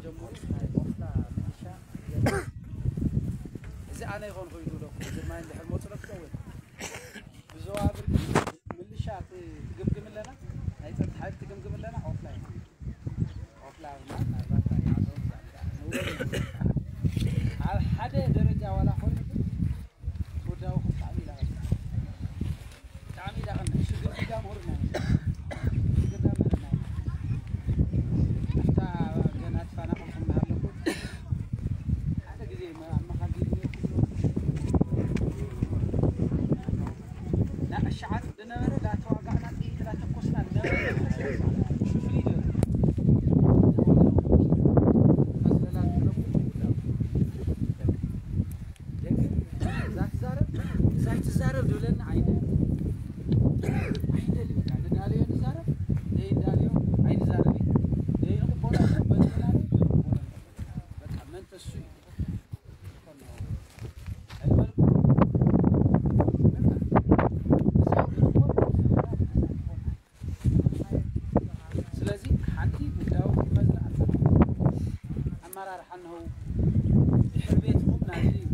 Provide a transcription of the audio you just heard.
ጀምሩ ናይ ቆፍላ ምልሻ እዚ ኣነ ይኾን ኮይኑ ዶ ግርማይ እንድሕር መፅሎ ክኸውን ብዘዋብር ምልሻ ትግምግም ኣለና ናይ ፀጥታ ሓይል ትግምግም ኣለና ቆፍላ ኢና ቆፍላ ምናልባት ኣይዓዞም ኣብ ሓደ ደረጃ ዋላ ኮይኑ ወዳው ብጣዕሚ ኢላ ብጣዕሚ ኢላ ከም ሽግር ዲጋ ምሁር ናይ ሽግር ዳ ምሁር ናይ እታ ገና ትፋናቀልኩም ኣለኩ ሓደ ግዜ ኣብ መኻጊድ ነርኩም ንኣሽዓት ዝነበረ ዳተዋጋዕና ጥይት ዳተኮስና ዝነበረ ፍልይ ዝበለ እዛ ትዛረብ እዛ ትዛረብ ዝብለና ኣይነ ኣይደሊ በቃ ንዳልዮ ንዛረብ ዘይዳልዮ ኣይንዛረብ ዘይንቅበሎ በቃ መንተሱ እዩ ስለዚ ሓንቲ ጉዳዩ ክፈዝር ኣለና ኣመራርሓ እንሆው ድሕሪ ቤትኩም ናዚ